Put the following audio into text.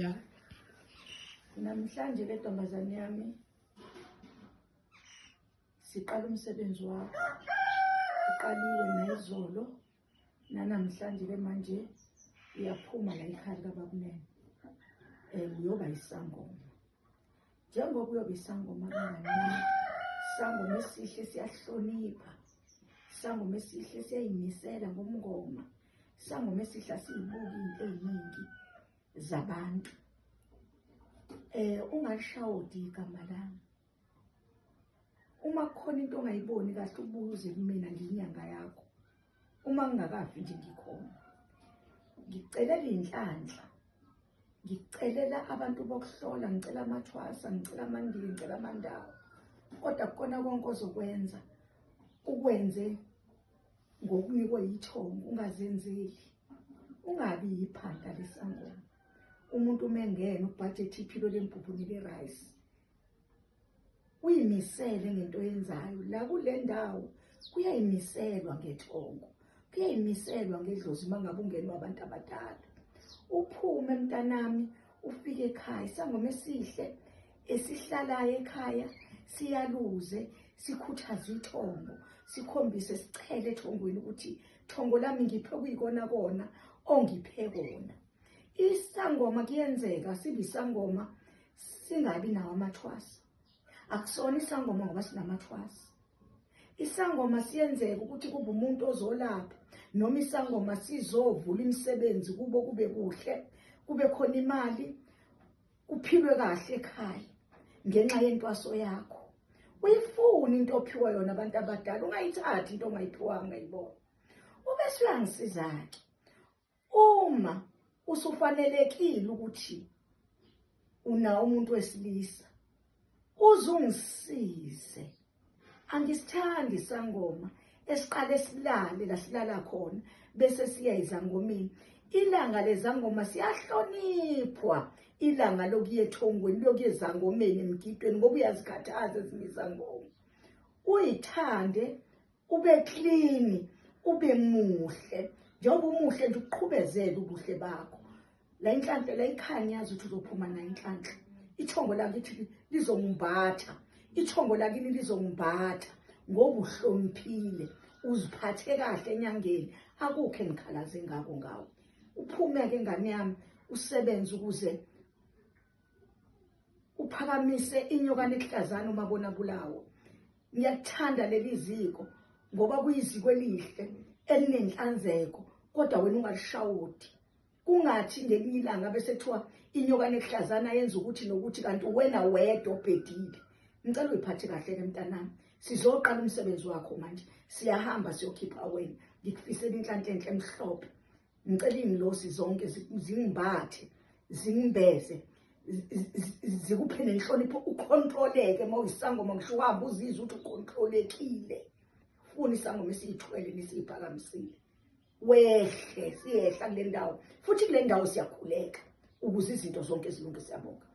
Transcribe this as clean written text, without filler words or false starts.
Ya. Namhlanje ke ntombazane yami siqala umsebenzi wakho. Uqaliwe nayizolo nanamhlanje ke manje uyaphuma la ekhaya likaBabunene. Uyoba isangoma. Njengoba uyoba isangoma mngani wami, isangoma esihle siyahlonipha. Isangoma esihle siyayimisela ngomngoma. Isangoma esihle asiyibuki into eziningi zabantu. Ungalishawodi igama lami. Uma kukhona into ongayiboni kahle ubuze kumina, ngiyinyanga yakho. Uma ngingakafi nje ngikhona. Ngikucelela inhlanhla. Ngikucelela abantu bokuhlola, ngicela amathwasa, ngicela amandili, ngicela amandawo. Kodwa kukona konke ozokwenza ukwenze ngokunikwe yithongo, ungazenzeli. Ungabi yiphanta lesangoma. Umuntu uma engena ubudget iphilo lempuphu nele rice. Uyimisele ngento oyenzayo. La kule ndawo kuyayimiselwa ngethongo, kuyayimiselwa ngedlozi uma ngabe ungenwa abantu abadala. Uphume mntanami ufike ekhaya, isangoma esihle esihlalayo ekhaya siyaluze, sikhuthaze ithongo, sikhombise, sichele ethongweni ukuthi thongo lami ngiphe kuyikona kona ongiphe kona. Isangoma kuyenzeka sibe isangoma singabi nawo amathwasa. Akusona isangoma ngoba sinamathwasa. Isangoma siyenzeka ukuthi kube umuntu ozolapha noma isangoma sizovula imisebenzi kubo kube kuhle, kube khona imali, kuphilwe kahle ekhaya ngenxa yentwaso yakho. Uyifuna into ophiwa yona abantu abadala, ungayithathi into ongayiphiwanga yibona. Ubese uyangisiza-ke uma usufanelekile ukuthi unawo umuntu wesilisa, uzungisize. Angisithandi isangoma esiqale silale la silala khona bese siya izangomeni. Ilanga lezangoma siyahloniphwa, ilanga lokuya ethongweni, lokuya ezangomeni emgidweni, ngoba uyazikhathaza ezinye izangoma. Uyithande, ube clean, ube muhle. Njengoba umuhle nje uqhubezele ubuhle bakho. La inhlanhla la ikhanya yazi ukuthi uzophuma nayo inhlanhla. Ithongo lakithi lizongimbatha, ithongo lakini lizongimbatha ngoba uhloniphile, uziphathe kahle enyangeni. Akukho engikhalaze ngako ngawe. Uphume-ke ngane yami usebenze ukuze uphakamise inyokane ehlazana umabona bulawo. Ngiyakuthanda leli ziko ngoba kuyiziko elihle elinenhlanzeko, kodwa wena ungalishawodi. Kungathi ngelinye ilanga bese kuthiwa inyokane ehlazana yenza ukuthi nokuthi, kanti wena wedwa obhedile. Ngicela uyiphathe kahle ke mntanami. Sizoqala umsebenzi wakho manje. Siyahamba siyokhipha wena. Ngikufisela inhlanhla enhle emhlophe. Ngicela iy'ngilosi zonke zingimbathe, zingimbeze, zikuphe nenhlonipho, ukhontroleke uma uyisangoma, ngisho uhambe uzizwe ukuthi ukhontrolekile. Funa isangoma esiyithwele nesiyiphakamisile. Wehle, siyehla kule ndawo, futhi kule ndawo siyakhuleka ukuze izinto zonke zilunge. Siyabonga.